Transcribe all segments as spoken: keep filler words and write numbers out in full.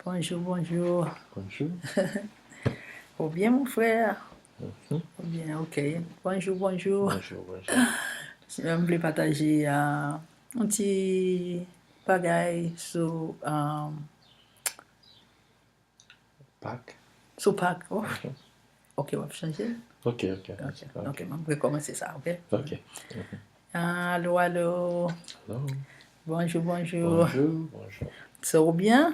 Bonjou, bonjou. Bonjou. Ou byen, mon frè? Mhm. Ou byen, ok. Bonjou, bonjou. Bonjou, bonjou. M vle pataje, ah, yon ti bagay sou, ah, Pak. Sou Pak. Oh. Mhm. Ok, w ap chanje? Ok, ok. Ok, ok, m ap rekòmanse sa, ok? Ok. Mhm. Alo, alo. Alo. Bonjou, bonjou. Bonjou, bonjou. So, ou byen?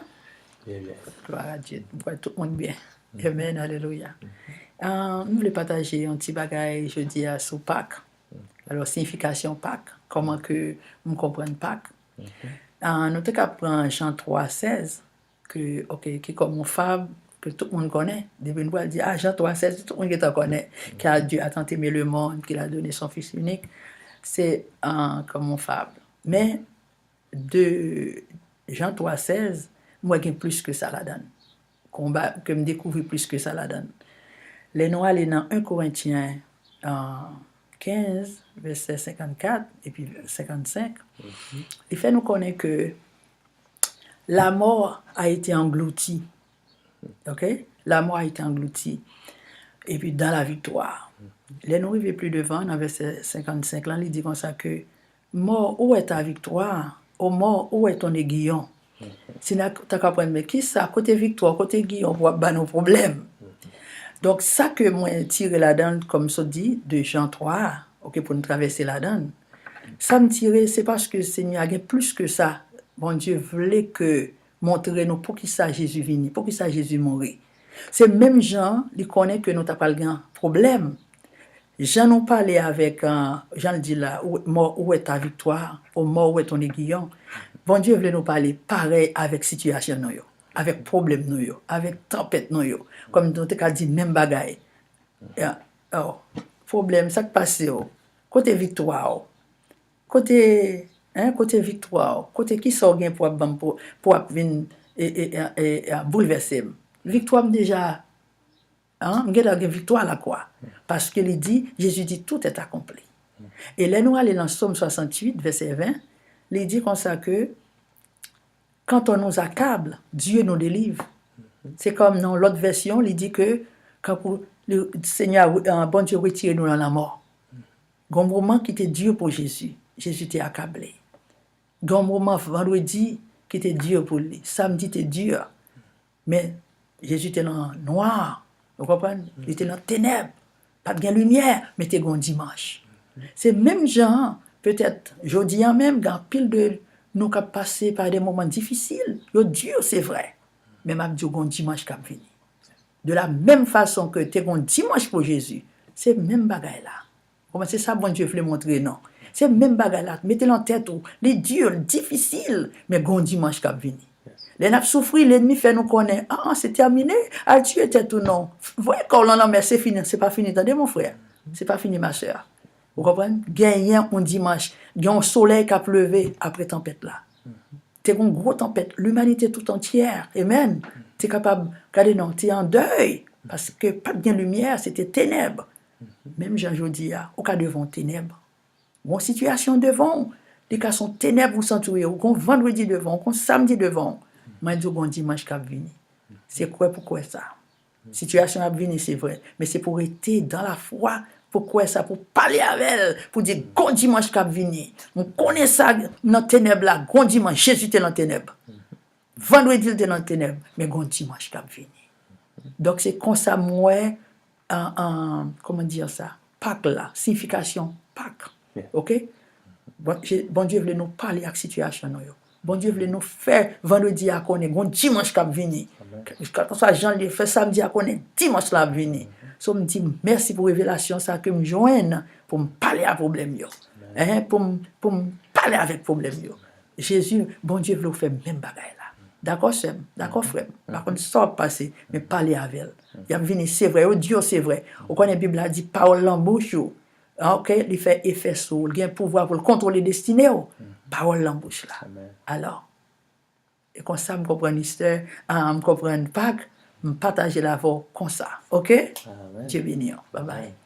Byen, byen. Glwa a Dye. M kwè tout moun byen. Mhm. Amen, alelouya. Mhm. Ah, m vle pataje yon ti bagay jodi a sou Pak. Mhm. Alò, siyifikasyon Pak, kòman ke m konprann Pak. Mhm. Ah, nou te ka pran Jan twa sèz, ke, ok, ki kòm yon fab ke tout moun konnen. Depi nou pral di, ah, Jan twa sèz, tout moun gentan konnen, car Dieu a tant aimé le monde qu'il a donné son Fils unique. Se, ah, kòm yon fab. Men, de Jan twa sèz, m wè gen plis ke sa ladan l. Konba, ke m dekouvri plis ke sa ladan l. Lè nou ale nan en Korentyen, ah, kenz, vèsè senkannkat epi senkannsenk, mhm, li fè nou konnen ke la mort a été engloutie. Ok? La mort a été engloutie. Epi dans la victoire. Lè nou rive pli devan, nan vèsè senkannsenk lan, li di konsa ke, mort, où est ta victoire? Ô mort, où est ton aiguillon? Si n ta ka konprann, men kisa, kote viktwa, kote aiguillon pou ap ba nou pwoblèm? Donk, sa ke mwen tire ladan l, kòm sot di, de Jan twa a, ok, pou n travèse ladan l, sa m tire, se paske Senyè a gen plis ke sa. Bondye vle ke montre nou poukisa Jezi vini, poukisa Jezi mouri. Se menm jan li konnen ke nou ta pral gen pwoblèm. Jan nou pale avèk, ah, jan l di la, ou, mort, où est ta victoire? Ô mort, où est ton aiguillon? Bondye vle nou pale parèy avèk sitiyasyon nou yo, avèk pwoblèm nou yo, avèk tanpèt nou yo. Kòm nou te ka di menm bagay. Ya, oh, pwoblèm, sa k pase w? Kote viktwa w? Kote, hein, kote viktwa w? Kote kisa w gen pou ap ban m, pou, pou ap vin, e, e, e, e, e, boulvèse m? Viktwa m deja, hein, m gentan gen viktwa lakwa. Paske li di, Jezi di, tout est accompli. E lè nou ale nan Sòm swasanntuit, vèsè ven, li di konsa ke, quand on nous accable, Dieu nous délivre. Se kòm nan lòt vèsyon, li di ke, kankou, le Seigneur, euh, Bondye retire nou nan lanmò. Gon moman ki te di pou Jezi, Jezi te akable. Gon moman vandredi ki te di pou li, samdi te di. Men, Jezi te nan nwa, ou konprann? Li te nan tenèb. Pa t gen limyè, men te gen yon dimanch. Se menm jan an, petèt, jodi a menm, gen anpil de nou k ap pase pa de moman difisil. Yo di, se vrè. Men m ap di w, gen yon dimanch k ap vini. De la menm fason ke te gen yon dimanch pou Jezi, se menm bagay la. Kòman se sa Bondye vle montre nou? Se menm bagay la, mete l nan tèt ou. Li di, l difisil, men gen yon dimanch k ap vini. Lè n ap soufri, lènmi fè nou konnen, ah, ah, se tèmine, al tiye tèt ou non. Voye kò w nan lanmè, se fini, se pa fini, tande, mon frè. Se pa fini, ma sè. Ou konprann? Genyen yon dimanch, gen yon solèy k ap leve apre tanpèt la. Te gen yon gwo tanpèt, limanite tout antyè, amen, te kapab, gade non, te an dèy, paske pa t gen limyè, se te tenèb. Menm jan jodi a, ou ka devan yon tenèb. Gon sitiyasyon devan w, li ka se yon tenèb ou santi w ye, ou gon vandredi devan w, gon samdi devan w. Mwen di w, gon dimanch k ap vini. Se kwè pou kwè sa. Sitiyasyon ap vini, se vrè, men se pou rete dan lafwa, pou kwè sa, pou pale avè l, pou di, gon dimanch k ap vini. M konnen sa nan tenèb la, gon dimanch, Jezi te nan tenèb. Vandredi, l te nan tenèb, men gon dimanch k ap vini. Donk, se konsa m wè, an, an, kòman di sa? Pak la, siyifikasyon Pak. Yeah. Ok? Bon, je, Bondye vle nou pale ak sitiyasyon nou yo. Bondye vle nou fè vandredi a konnen gon dimanch k ap vini. Amen. Kèlkanswa jan l ye, fè samdi a konnen dimanch la ap vini. Mhm. So, m di mèsi pou revelasyon sa ke m jwenn pou m pale a pwoblèm yo. Amen. Hein, pou m, pou m pale avèk pwoblèm yo. Jezi, Bondye vle w fè menm bagay la. Dakò, sè m? Dakò, frè m? M pa konn sa w ap pase, men pale avè l. Y ap vini, se vre, yo di yo se vre. Ou konnen Bib la di, pawòl nan bouch ou, ah, ok, li fè efè sou ou, li gen pouvwa pou l kontwole destine w. Pawòl nan bouch la. Amen. Alò, e konsa m konprann Istè, ah, m konprann Pak, m pataje l avè w konsa, ok? Amen. Dye beni w. Bye bye. Amen.